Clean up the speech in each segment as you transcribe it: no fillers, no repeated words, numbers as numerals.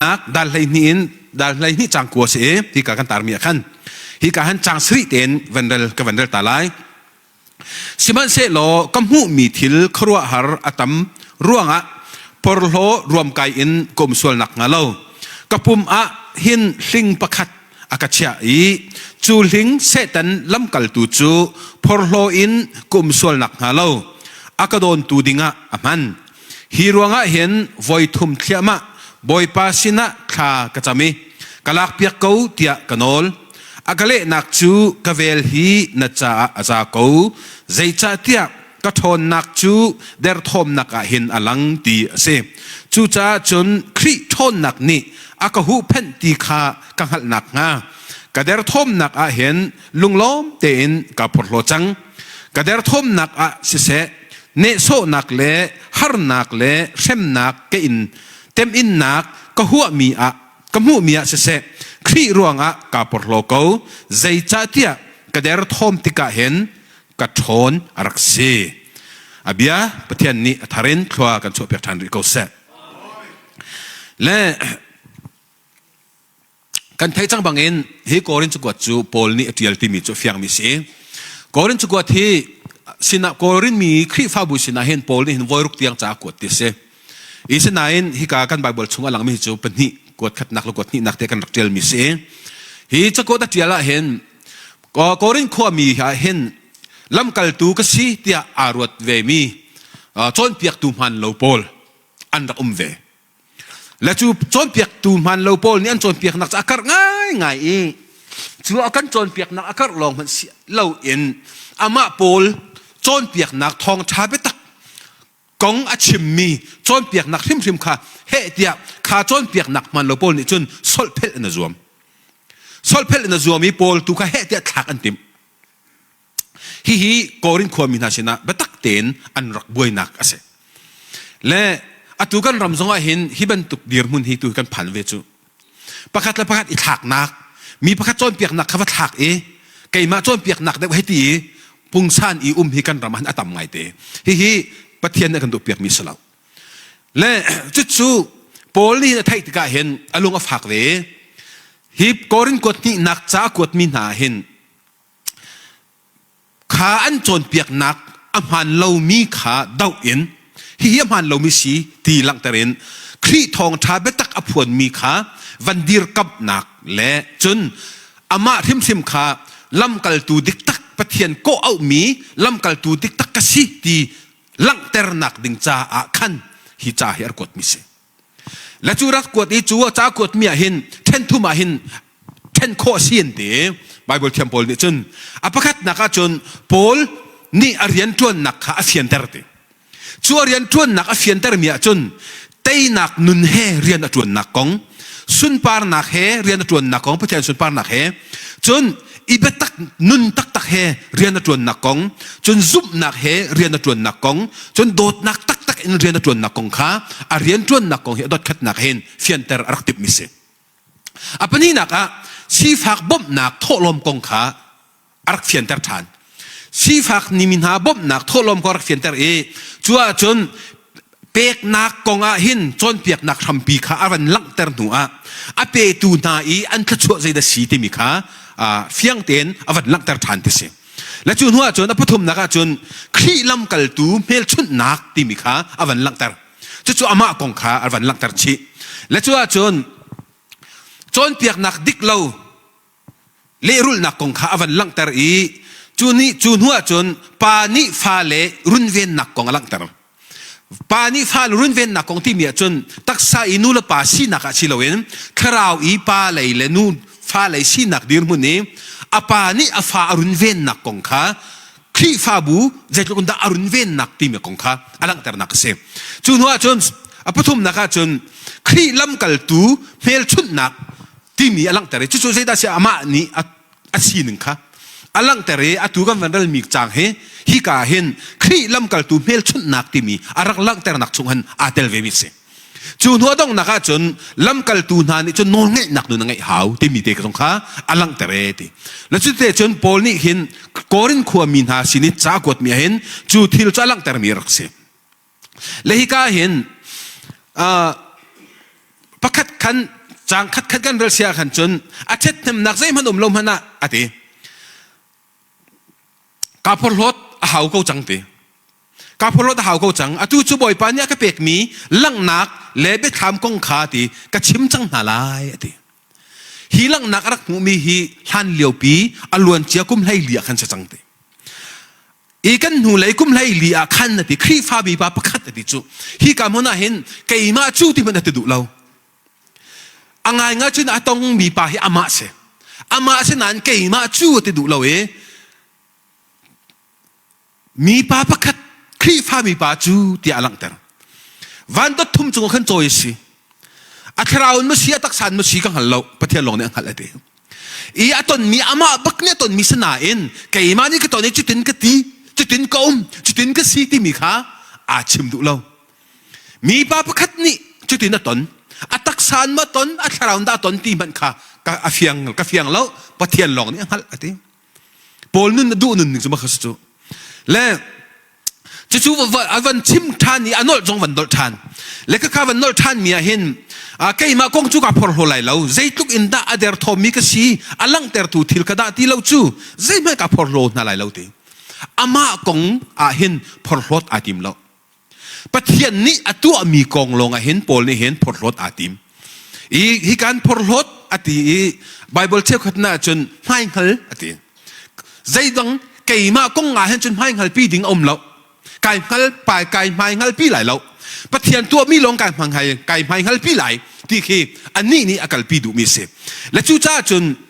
Dal 12 in dal 12 cang kua si i hika kan tarmi ah khan hika han cang sarih tein van rel ka van rel ta lai. Sihmanhsehlaw ka hmuhmi thil khuaruahhar a tam ruangah porhlaw ruamkai in ka um sual nakhnga lo ka pum ah hin hling pakhat a ka chiah i cu hling Satan lamkaltu cu porhlaw in ka um sual nakhnga lo a ka dawntu dingah a hman. Hi ruangah hin voi thum thliahmah Bawipa sinah thla ka cam i ka lakpiak ko tiah ka nawl. A ka lehnak cu ka vel hi na caah a za ko, zeicahtiah ka ṭhawnnak cu derthawmnak ah hin a lang ti a si. Cucaah cun Khrih ṭhawnnak nih a ka huhphenh ti kha ka hngalh nakhnga ka derthawmnak ah hin lunglawm tein kaa phorhlaw cang. Ka derthawmnak ah siseh, nehsawhnak le harnak le hremnak ka in teminnak ka huahmi ah ka hmuhmi ah siseh Khrih ruangah kaa porhlaw ko zeicahtiah ka derthawm tikah hin ka ṭhawn a rak si a bia Pathian nih a thar in thlua kan chuahpiak ṭhan rih ko seh le Kan theih cang bangin hi Korin cakuat cu Paul nih a ṭial timi cu a fiangmi a si. Korin cakuat hi sinah Korin mi Khrihfabu sinah hin Paul nih hin voiruk tiang ca a kuat ti a si. I sinain hika kan Bible chung a langmi cu pahnih kuat khatnak le kuat hnihnak te kan rak ṭialmi si. Hi cakuat a ṭial ah hin Korin khuami ah hin lamkaltu ka si tiah aa ruat vemi cawnpiaktu hmaan lo pawl an rak um ve. Le cu cawnpiaktu hmaan lo pawl nih an cawnpiaknak cu a karh ngaingai i cu a kan cawnpiaknak a karh lawng hmanh si loin amah pawl cawnpiaknak thawngṭha biatak kong a chimmi cawnpiaknak hrimhrim kha heh tiah kha cawnpiaknak hmaan lo pawl nih cun solhphelh in a zuam. Solhphelh in a zuam i pawl tu kha heh tiah thlak an timh. Hihi Korin khuami hna sinah biatak tein an rak buainak a si. Le atu kan ram zongah hin hi bantuk dirhmun hi tu kan phan ve cu. Pakhat le pakhat i thlaknak, mi pakhat cawnpiaknak kha va thlak i keimah cawnpiaknak deuh hei ti i pungsan i um hi kan ram ah hin a tam ngaite. Hihi Pathian nih a kan duhpiakmi si lo. Le cucu Paul nih a theih tikah hin a lung a fak ve. Hi Korin kuat hnihnak ca a kuatmi hna hin Kha an cawnpiaknak a hmaan lomi kha doh in hihi a hmaan lomi si ti langhter in Khrih thawngṭha biatak a phuanmi kha van dirkamhnak le cun amah hrimhrim kha lamkaltu diktak Pathian kawh auhmi lamkaltu diktak ka si ti langhternak ding caah khan hi ca hi a rak kuatmi si. Le cu rak kuat i cu ca kuatmi ah hin ṭhen thum ah hin ṭhen khawh a si an ti. Bible thiam pawl nih cun a pakhatnak ah cun Paul nih a rianṭuannak kha a fianter ti. Cu a rianṭuannak a fiantermi ah cun teinak nun he rian a ṭuannak kong, sunparnak he rian a ṭuannak kong, Pathian sunparnak he, cun i biatak nun taktak he rian a ṭuannak kong, cun zumhnak he rian a ṭuannak kong, cun dawtnak taktak in rian a ṭuannak kong kha a rian ṭuannak kong hi a dotkhatnak hin fianter a rak timhmi si. A pahnihnak ah sifak bawmhnak thawhlawm kong kha a rak fianter ṭhan. Sifak nimi hna bawmhnak thawhlawm kong a rak fianter i cu ahcun peknak kong ah hin cawnpiaknak hrampi kha a van langhter hnu ah a petu hna i an thluachuah zeidah si timi kha fiang tein a van langhter ṭhan ti si. Le cu hnu ahcun a pathumnak ahcun Khrih lamkaltu hmelchunhnak timi kha a van langhter. Cucu amah kong kha a van langhter chih. Le cu ahcun cawnpiaknak dik lo lehrulhnak kong kha a van langhter i cu nih cu hnu ahcun pa nih fale runvennak kong a langhter. Pa nih fale runvennak kong timi ahcun taksa i nu le pa sinak ah si loin thlarau i pa lei le nu fa lei sinak dirhmun i a pa nih a fa a runvennak kong kha Khrihfabu zeitluk in dah a runvennak timi kong kha a langhternak a si. Cu hnu ahcun a pathumnak ahcun Khrih lamkaltu hmelchunhnak timi a langhter i cucu zeidah si amah nih a sining kha a langhter i atu kan van relmi caang hi hika hin Khrih lamkaltu hmelchunhnak timi a rak langhternak chung hin aa tel vemi a si. Cu hnu a donghnak ahcun lamkaltu hna nih cun nawlngeihnak nun a ngeih hau timi te zong kha a langhter e ti. Le cu te cun Paul nih hin Korin khuami hna sin i ca kuatmi ah hin cu thil cu a langhtermi a rak si. Le hika hin. Pakhat khan caang khat khat kan rel sia khan cun a ṭhathnemnak zeihmanh um lo hmanh ah a ti. Kaa phorhlawt a hau ko cang ti. Kaa phorhlawt a hau ko cang. Atu cu Bawipa nih a ka pekmi langhnak le biathlam kong kha ti ka chim cang hna lai a ti. Hi langhnak a rak hmuhmi hi hlan liopi a luancia kum 14 ah khan si cang ti. I kan hnulei kum 14 ah khan a ti Khrihfa mipa pakhat a ti cu hi ka hmun ah hin keimah cu ti hmanh a ti duh lo. A ngaingai cun a tongmi pa hi amah si. Amah si nain keimah cu a ti duh lo i mipa pakhat Khrihfa mipa cu tiah a langhter. Van dot thum cung ah khan cawi a si. A thlarau in maw si, a taksa in maw si ka hngal lo. Pathian lawng nih a hngalh a ti. I a tonmi amah bak nih a tonmi si nain keimah nih ka ton i cutin ka ti, cutin ka um, cutin ka si timi kha aa chim duh lo. Mipa pakhat nih cutin a ton. A taksa in maw ton, a thlarau in dah a ton ti hmanh kha ka a fiang ka fiang lo. Pathian lawng nih a hngalh a ti. Paul nun a duh nun ning cu mah kha si cu. Le cucu a van chim ṭhan i a nolh zong van nolh ṭhan. Le khakha van nolh ṭhan mi ah hin keimah kong cu kaa phorhlaw lai lo. Zeitluk in dah a derthawmmi ka si a langhtertu thil ka dah ti lo cu zeihmanh kaa phorhlaw hna lai lo ti. Amah kong ah hin phorhlawt aa tim lo. Pathian nih a tuahmi kong lawng ah hin Paul nih hin phorhlawt aa tim. I hi kan phorhlawt a ti i Bible cheukhat na ahcun hmaihngal a ti. Zeidang keimah kong ah hin cun hmaihngal pi ding a um lo. Kai hngal pai kai hmaihngal pi lai lo. Pathian tuahmi lawng kai hmaihngal kai hmaihngal pi lai ti khi anih nih a kalpi duhmi a si. Le cucaah cun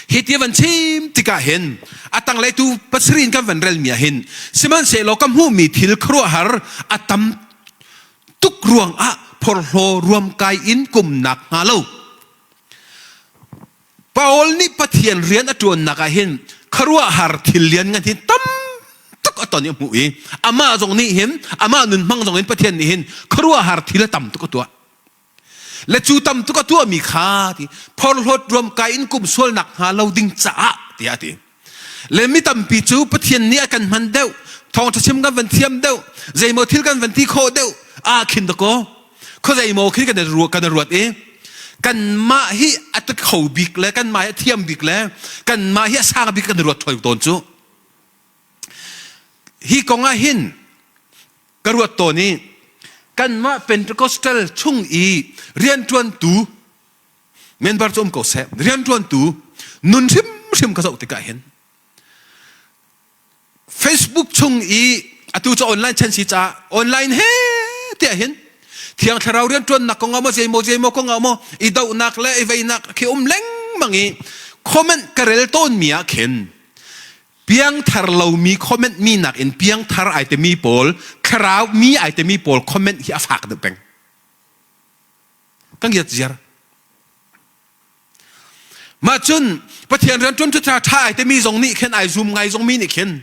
Hi ti van chim tikah hin a tanglei tu pasarih in kan van relmi ah hin sihmanhsehlaw ka hmuhmi thil khuaruahhar a tam tuk ruangah phorhlaw ruamkai in kumnak hnga lo. Paul nih Pathian rian a ṭuannak ah hin khuaruahhar thil lian ngan hi tam tuk a ton i a hmuh i amah zong nih hin amah nun hmang zong in Pathian nih hin khuaruahhar thil a tam tuk a tuah. Le cu tam tuk a tuahmi kha ti phorhlawt ruamkai in kum sualnak hnga lo ding caah tiah a ti. Le mi tampi cu Pathian nih a kan hman deuh, thawngṭha chim kan van thiam deuh, zeimaw thil kan van ti khawh deuh ah khin dakaw khuazeimaw khi kan i kan i ruat i kanmah hi a ti kho bik le kanmah hi a thiam bik le kanmah hi a sang bik kan i ruat ṭhoi tawn cu. Hi kong ah hin ka ruat tawn i kanmah Pentecostal chung i rianṭuantu member cu um ko seh rianṭuantu nun hrimhrim ka zoh tikah hin Facebook chung i atu cu online chan si caah online he tiah hin thiang thlarau rianṭuannak kong ah maw zeimaw zeimaw kong ah maw i dohnak le i veinak khi um lengmang i comment ka rel tawnmi ah khin Piangthar lomi comment mi nakin piangthar ai timi pawl, thlarau mi ai timi pawl comment hi a fak deuh peng. Kan ngiat ziar. Mah cun Pathian rian ṭuan ṭha ṭha ai timi zong nih khin ai zum ngai zong mi nih khin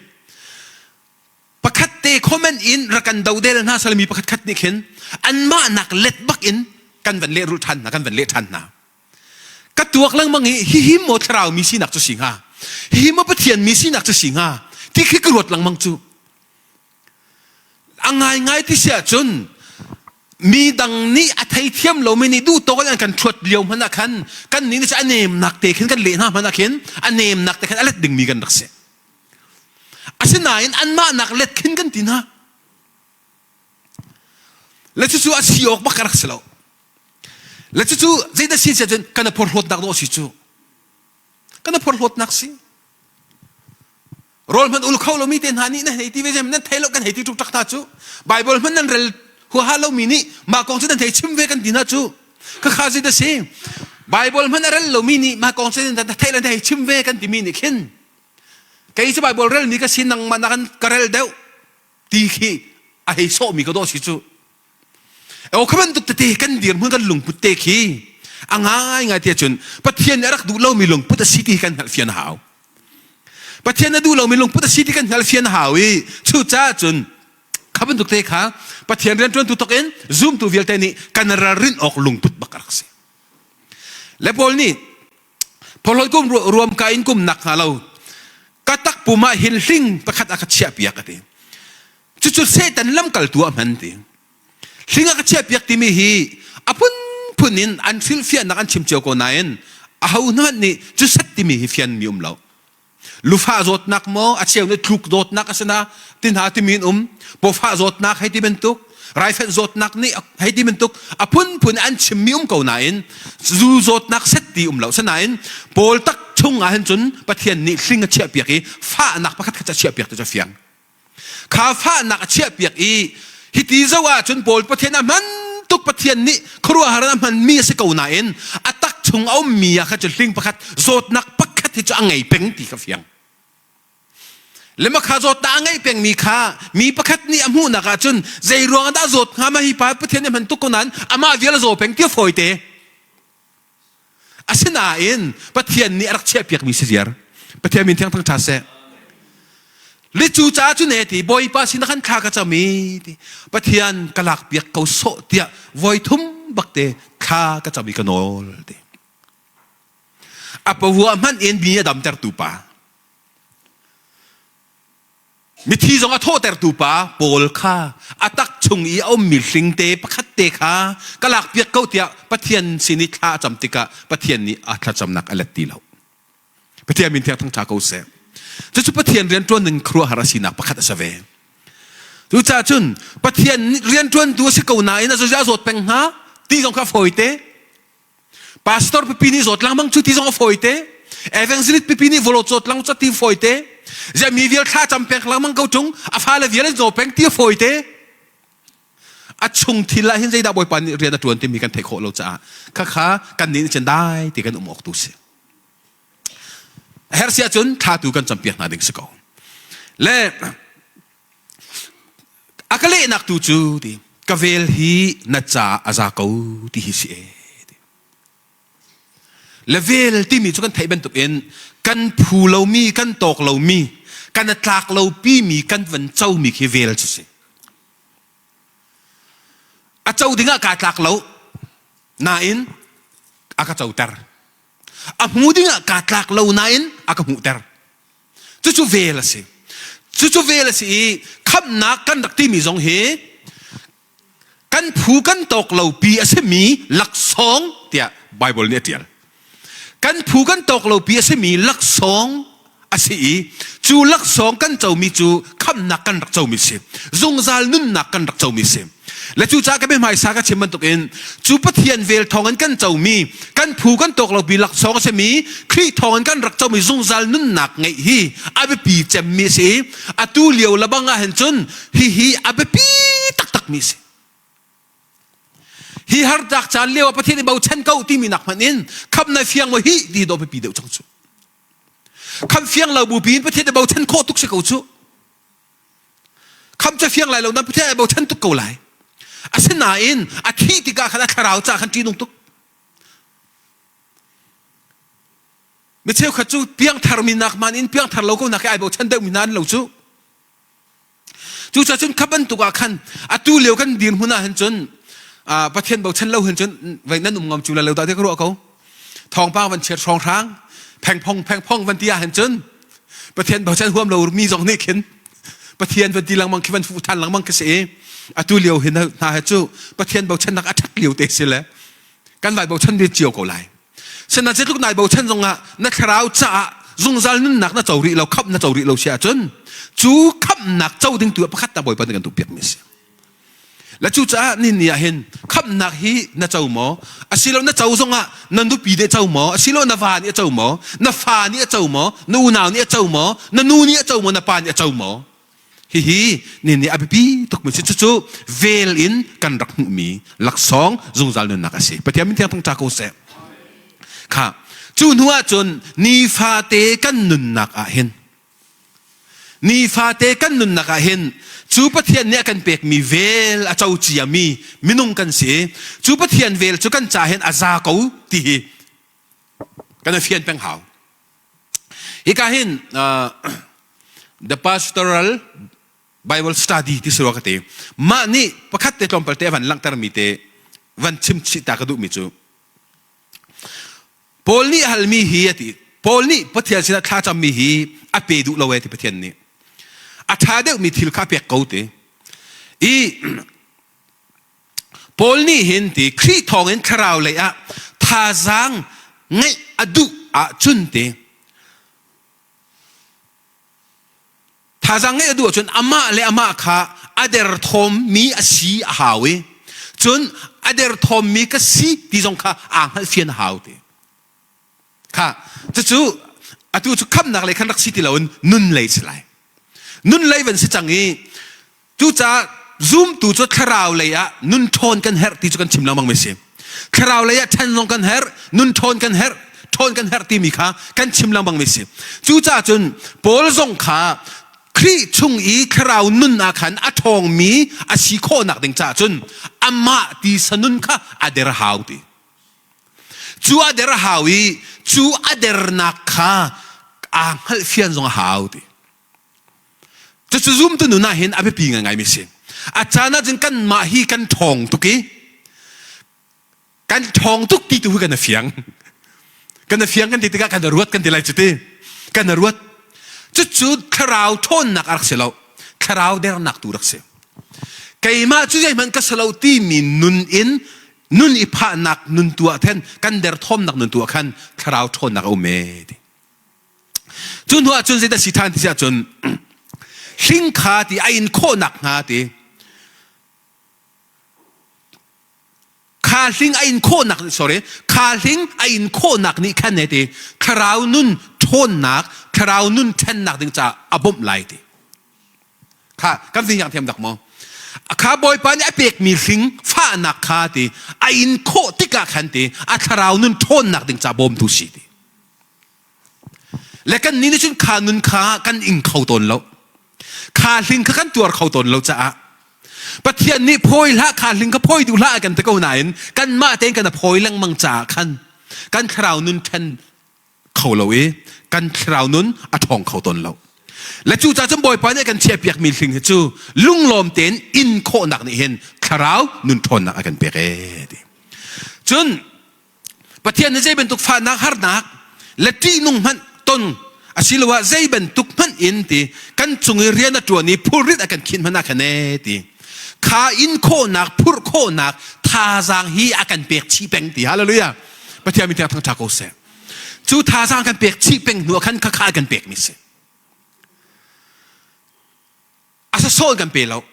pakhat te comment in rak kan dodel hna salmi pakhat khat nih khin anmah nak let bak in kan van lehrulh ṭhan hna kan van leh ṭhan hna. Ka tuak lengmang i hihi maw thlarau mi sinak cu si hnga? Hihi maw Pathian mi sinak cu si hnga? Ti khi ka ruat lengmang cu. A ngaingai ti si ahcun mi dang nih a theithiam lomi nih duh tawk in an kan ṭhuat lio hmanh ah khan kan nih nih a nemnak te khin kan leh hna hmanh ah khin a nemnak te khin a let dingmi kan rak si. Asinain anmah nak let khin kan ti hna. Le cucu a si awk bak ka rak si lo. Le cucu zeidah si si ahcun kan i phorhlawtnak dawh si cu. Kan i phorhlawtnak si. Rawl hmanh ul kho lomi te hna nih nan hei ti ve nan thei lo kan hei ti tuk tak hna cu. Bible hmanh nan rel huaha lomi nih mah kong cu nan thei chim ve kan ti hna cu. Khakha zeidah si? Bible hmanh a rel lomi nih mah kong cu nan thei nan hei chim ve kan timi nih khin kei cu Bible relmi ka si nangmah na kan ka rel deuh ti khi a hei sawhmi ka dawh si cu. Aw kha bantuk tete kan dirhmun kan lungput te khi a ngaingai ti ahcun Pathian nih a rak duh lomi lungput a si ti kan hngalhfian a hau. Pathian a duh lomi lungput a si ti kan hngalhfian a hau i cucaah cun kha bantuk te kha Pathian rianṭuantu tok in zumtu vialte nih kan ralrin awk lungput bak a rak si. Le Paul nih phorhlawt kum ruam ka in kum nak hnga lo ka takpum ah hin hling pakhat a ka chiah piak a ti. Cucu Satan lamkaltu ah hman ti. Hling a ka chiahpiak timi hi a phunphun. phun in an hrilhfiahnak an chim cio ko nain aho hmanh nih cu set timi hi fianmi um lo. Lufah zawtnak maw a cheu nih tluk zawtnak a si na ti hna timi an um. Pawfah zawtnak hei ti bantuk raifanh zawtnak nih hei ti bantuk a phunphun an chimmi um ko nain zu zawtnak set ti um lo. Sinain Paul tak chung ah hin cun Pathian nih hling a chiahpiak i fahnak pakhat khat a chiahpiak ti cu a fiang. Kha fahnak a chiahpiak i hiti zoh ahcun Paul Pathian a hman tuk Pathian nih khuaruahhar in a hmanmi a si ko nain a tak chung a ummi ah kha cu hling pakhat zawtnak pakhat hi cu a ngei peng ti kha fiang. Lema kha zawtnak a ngeih pengmi kha mi pakhat nih a hmuhnak ahcun zei ruang dah zawt hnga ma hi pa Pathian nih a hman tuk ko nain amah vial a zaw peng ti a fawite. Asinain Pathian nih a rak chiahpiakmi si ziar. Pathian min thiang thangṭha seh. Le cu caah cu ne ti Bawipa sin khan thla ka cam i ti Pathian ka lak piak ko sawh tiah voi thum bakte thla ka cam i ka nawl ti. A pahua hmanh in mi a damtertu pa. Mithi zong a thawhtertu pa Paul kha a tak chung i a ummi hlingte pakhat te kha ka lakpiak ko tiah Pathian sin i thla a cam tikah Pathian nih a thlacamnak a let ti lo. Pathian min thiang thangṭha ko seh. Cucu Pathian rianṭuan ning khuaruahhar a sinak pakhat a si ve. Cucaah cun Pathian rianṭuantu a si ko nain a zawt peng hnga ti zong kha fawite. Pastor pipi nih zawt lengmang cu ti zong a fawite. Evangelist pipi nih vawlawt zawt lengmang cu ti fawite. Ziah mi vial thla cam pek lengmang ko tung a fale vial an zaw peng ti a fawite. A chung thil ah hin zeidah Bawipa nih rian a tuan timi kan theih khawh lo caah khakha kan nih cun dai ti kan um awk tu si. A herh si ahcun thla tu kan campiak hna ding si ko. Le A ka lehnak tu cu ti ka vel hi na ca a za ko ti hi si e. Le vel timi cu kan theih bantuk in kan phu lomi, kan tawk lomi, kan a tlak lo pimi kan van comi khi vel cu si. A co dingah kaa tlak lo nain a ka coter. A hmu dingah kaa tlak lo nain a ka hmuhter. Cucu vel a si. Cucu vel a si i khamhnak kan rak timi zong hi kan phu kan tawk lo pi a simi laksawng tiah Bible nih a tial. Kan phu kan tawk lo pi a simi laksawng a si i cu laksawng kan comi cu khamhnak kan rak comi si. Zungzal nunnak kan rak comi si. Le cucaah ka biahmaisa ka chim bantukin cu Pathian vel thawngin kan comi kan phu kan tawk lopi laksawng a simi Khrih thawngin kan rak comi zungzal nunnak ngeih hi a biapi cemmi a si i atu lio lebang ah hin cun hihi a biapi taktakmi a si. Hi harnak caan lio ah Pathian i bochan ko timi nak hmanh in khamh na fiang maw hi ti dawh biapi deuh cang cu. Khamh fiang lo bupi in Pathian i bochan khawh tuk si ko cu. Kham cu fiang lai lo na Pathian ai bochan tuk ko lai. Asinain a thih tikah khan a thlarau ca khan ṭihnung tuk. Mi cheukhat cu piangthar mi nak man in piangthar lo ko nak ai bochan deuh mi hna an lo cu. Cucaah cun kha bantuk ah khan atu lio kan dirhmun ah hin cun Pathian bochan lo hin cun vei nan um ngam cu la lo dah ti ka ruah ko. Thawngpang van chiat hrawnghrang phengphong phengphong van ti ah hin cun Pathian bochan huam lo mi zong nih khin Pathian van ti lengmang khi van fuh than lengmang khi si i atu lio hin hna he cu Pathian bochannak a ṭhat lio te si le kan vai bochan ve cio ko lai. Sina zeitluk nai bochan zongah na thlarau caah zungzal nunnak na co rih lo khamh na co rih lo si ahcun cu khamhnak co ding tu ah pakhat ta Bawipa nih kan tuahpiak mi a si. Le cucaah ni ni ah hin khamhnak hi na co maw? Asilo na co zongah na nupi nih a co maw? Asilo na va nih a co maw? Na fa nih a co maw? Na unau nih a co maw? Na nu nih a co maw? Na pa nih a co maw? Hihi ni ni a biapi tukmi si cucu vel in kan rak hmuhmi laksawng zungzal nunnak a si. Pathian min thiang thangṭha ko seh. Kha cu hnu ah cun nifate kan nunnak ah hin Nifate kan nunnak ah hin cu Pathian nih a kan pekmi vel a co ciami minung kan si. Cu Pathian vel cu kan ca hin a za ko ti hi kan i fian peng hau. Hika hin uh, the pastoral Bible study ti si rua ka ti. Mah nih pakhat te tlawmpal te a van langhtermi te van chim chih ta ka duhmi cu Paul nih halmi hi a ti. Paul nih Pathian sinah thlacammi hi a pe duh lo e ti Pathian nih. A ṭha deuhmi thil kha a pek ko ti. I. Paul nih hin ti Khrih thawngin thlarau lei ah thazaang ngeih a duh ahcun ti thazaang ngeih a duh ahcun amah le amah kha a derthawmmi a si a hau i cun a derthawmmi ka si ti zong kha aa hngalhfian a hau ti. Kha cucu atu cu khamnak lei khan rak si ti loin nun lei si lai. Nun lei van si cang i cucaah zumtu cu thlarau lei ah nun ṭhawn kan herh ti cu kan chim lengmang mi si. Thlarau lei ah ṭhen zong kan herh, nun ṭhawn kan herh, ṭhawn kan herh timi kha kan chim lengmang mi si. Cucaah cun Paul zong kha Khrih chung i thlarau nun ah khan a ṭhawngmi a si khawhnak ding caah cun amah tisa nun kha a der hau ti. Cu a der a hau i cu a dernak kha aa hngalhfian zong a hau ti. Cucu zumtu nun ah hin a biapi ngaingai mi si. A caan ah cun kanmah hi kan ṭhawng tuk i kan ṭhawng tuk ti tu hi kan a fiang. Kan a fiang kan ti tikah kan a ruat kan ti lai cu ti. Kan a ruat. Cucu thlarau ṭhawnnak a rak si lo. Thlarau dernak tu rak si. Keimah cu zeihmanh ka si lo timi nun in nun i phahnak nun tu ah khan kan derthawmnak nun tu ah khan thlarau ṭhawnnak a um ee ti. Cu hnu ah cun zeidah si ṭhan ti si ahcun hling kha ti a in khawhnak hnga ti kha hling a in khawhnak sorry kha hling a in khawhnak nih khan ne ti thlarau nun ṭhawnnak thlarau nun ṭhennak ding caah a bawmh lai ti. Kha kan fi thiam dak maw? Kha Bawipa nih a pekmi hling fahnak kha ti a in khawh tikah khan ti a thlarau nun ṭhawnnak ding ca bawmtu si ti. Le kan nih nih cun kha nun kha kan ing kho tawn lo. Kha hling kha kan tuar kho tawn lo caah Pathian nih phawi hlah kha hling kha phawi duh hlah kan ti ko nain kanmah tein kan a phawi lengmang caah khan kan thlarau nun ṭhen kho lo i kan thlarau nun a ṭhawng kho tawn lo. Le cu ca cun Bawipa nih a kan chiahpiakmi hling hi cu lunglawm tein in khawhnak nih hin thlarau nun ṭhawnnak a kan pek ee ti. Cun Pathian nih zei bantuk fahnak harnak le ṭihnung hmanh ton asiloah zei bantuk hmanh in ti kan cung i rian a ṭuan i phurrit a kan khinh hmanh ah khan ee ti kha in khawhnak phurh khawhnak thazaang hi a kan pek chih peng ti hallelujah Pathian min thang ṭha ko seh. Cu thazaang kan pek chih peng hnu ah khan khakha kan pekmi si. A sasawh kan pe lo.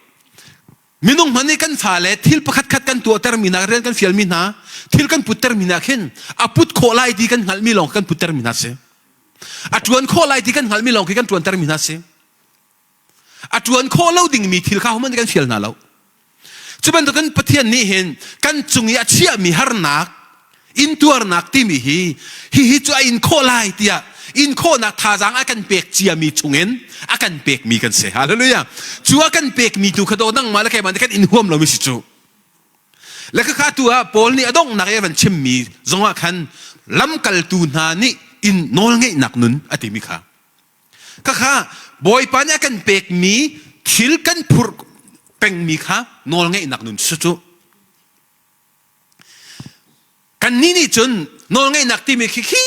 Minung hmanh nih kan fale thil pakhat khat kan tuahtermi hna, rian kan fialmi hna, thil kan puttermi hna khin a put khawh lai ti kan hngalhmi lawng kan puttermi hna si. A ṭuan khawh lai ti kan hngalhmi lawng khi kan ṭuantermi hna si. A ṭuan khawh lo dingmi thil kha hohmanh kan fial hna lo. Cu bantukin Pathian nih hin kan cung i a chiahmi harnak, intuarnak timi hi hihi cu a in khawh lai tiah in khawhnak thazaang a kan pek ciami chungin a kan pekmi kan si. Hallelujah. Cu a kan pekmi tu kha daw nangmah le keimah nih kan in huam lomi si cu. Le khakha tu ah Paul nih a donghnak i a van chimmi zongah khan lamkaltu hna nih in nawlngeihnak nun a timi kha Khakha Bawipa nih a kan pekmi thil kan phurh pengmi kha nawlngeihnak nun si cu. Kannih nih cun nawlngeihnak timi khi khi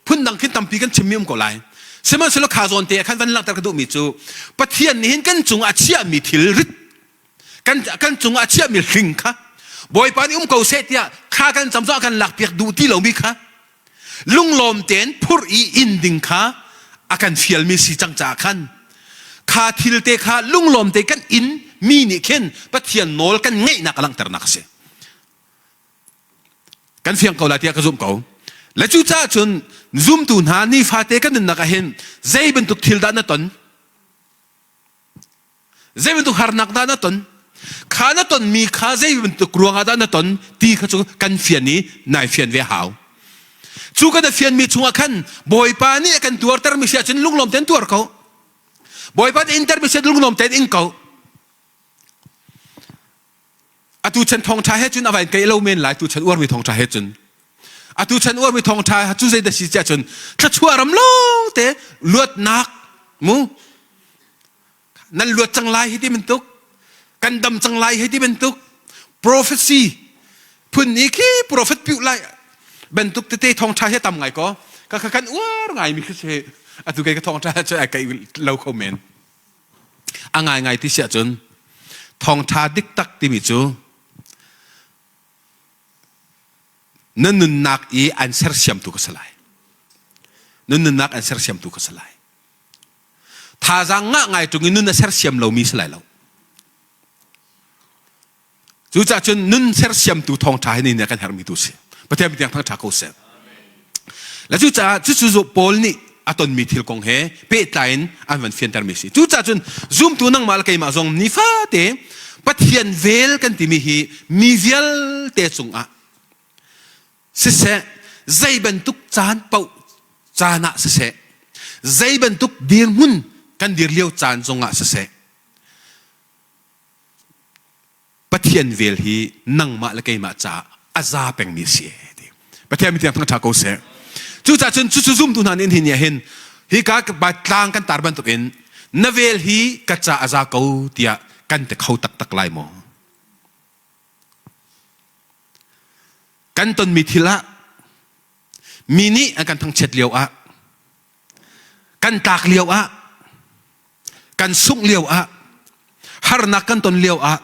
phundang khin tampi kan chimmi um ko lai. Sihmanhsehlaw kha zawn te ah khan van langhter ka duhmi cu Pathian nih hin kan cungah a chiahmi thil rit kan kan cungah a chiahmi hling kha Bawipa nih um ko seh tiah thla kan cam zong a kan lakpiak duh ti lomi kha lunglawm tein phurh i inn ding kha a kan fialmi si cang caah khan kha thil te kha lunglawm te kan inn mi nih khin Pathian nawl kan ngeihnak a langhternak a si. Kan fiang ko lai tiah ka zumh ko. Le cucaah cun zumtu hna nifate kan nunnak ah hin zei bantuk thil dah na ton? Zei bantuk harnak dah na ton? Kha na tonmi kha zei bantuk ruangah dah na ton ti kha cu kan fian i nai fian ve hau. Cu kan fianmi chungah khan Bawipa nih a kan tuartermi si ahcun lunglawm tein tuar ko. Bawipa nih intermi si lunglawm tein ing ko. Atu chan thawngṭha he cun a vai keih lo men lai tu chan uarmi thawngṭha he cun. Atu chan uarmi thawngṭha cu zei dah si tiah cun thluachuah ram lawng te luatnak mu nan luat cang lai hi ti bantuk kan dam cang lai hi ti bantuk prophecy phun ni khi prophet piu lai bantuk tete thawngṭha hi tam ngai ko ka ka kan uar ngai mi khi si atu kei ka thawngṭha cu ai kai lo kho men a ngai ngai ti siah cun thawngṭha dik tak timi cu. Na nunnak i an sersiamtu ka si lai. Na nunnak an sersiamtu ka si lai. Thazaang ngah ngai ṭung i nun a sersiam lomi si lai lo. Cucaah cun nun sersiamtu thawngṭha hi ni kan herhmi tu si. Pathian tiang thangṭha ko seh. Le cucaah cucu Paul nih a tonmi thil kong he pehtlai in an van fiantermi si. Cucaah cun zumtu nangmah le keimah zong nifate Pathian vel kan timi hi mi vialte cungah siseh zei bantuk caan paoh caan ah siseh zei bantuk dirhmun kan dir lio caan zongah siseh Pathian vel hi nangmah le keimah caah a za pengmi a si ti. Pathian mi tiang thangṭha ko seh. Cucaah cun cucu zumtu hna nih hin hin hika tlang kan tar bantukin na vel hi ka ca a za ko tiah kan ti kho taktak lai maw? Kan tonmi thil ah mi nih an kan thangchiat lio ah kan tlak lio ah kan sungh lio ah harnak kan ton lio ah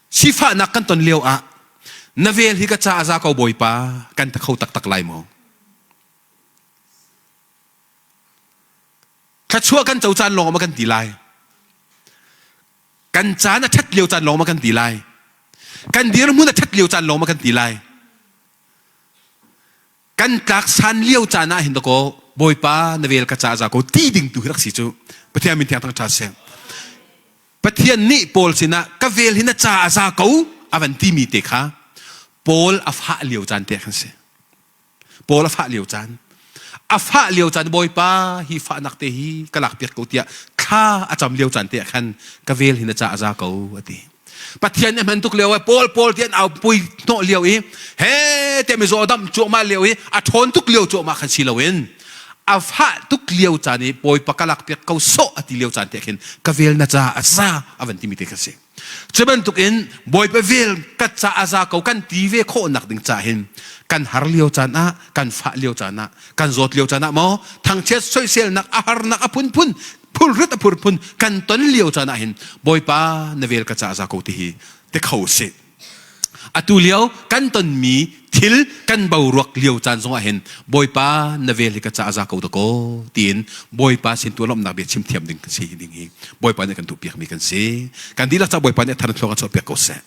sifahnak kan ton lio ah na vel hi ka ca a za ko bawipa kan ta kho taktak lai maw thluachuah kan co caan lawng ma kan ti lai kan caan a ṭhat lio caan lawng ma kan ti lai kan dirhmun a ṭhat lio caan lawng ma kan ti lai Kan tlak san lio caan ah hin dakaw Bawipa na vel ka ca za ko ti ding tu hi rak si cu Pathian min thiang thang ṭha seh. Pathian nih Paul sinah ka vel hi na ca a za ko a van timi te kha Paul a fah lio caan te khan si. Paul a fah lio caan. A fah lio caan Bawipa hi fahnak te hi ka lak piak ko tiah thla a cam lio caan te ah khan ka vel hi na ca a za ko a ti. Pathian nih hman tuk lio Paul Paul ti an au pui hnawh lio i he te mizaw dam cuahmah lio i a ṭhawn tuk lio cuahmah khan si loin a fah tuk lio caan i Bawipa ka lak piak ko sawh a ti lio caan te khin ka vel na ca a za a van timi te kha si cu bantuk in Bawipa vel ka ca a za ko kan ti ve khawh nak ding ca hin kan har lio caan ah kan fah lio caan ah kan zawt lio caan ah maw thangchiat soiselnak a harnak a phunphun phurrit a phurphun kan ton lio caan ah hin Bawipa na vel ka ca za ko ti hi te kho si atu lio kan tonmi thil kan boruak lio caan zongah hin Bawipa na vel hi ka ca za ko da ko tiin Bawipa sin tu lawmhnak bia chim thiam ding kan si ding hi Bawipa nih kan duh piakmi kan si kan dihlak ca Bawipa nih thar thlong a chuah piak ko seh.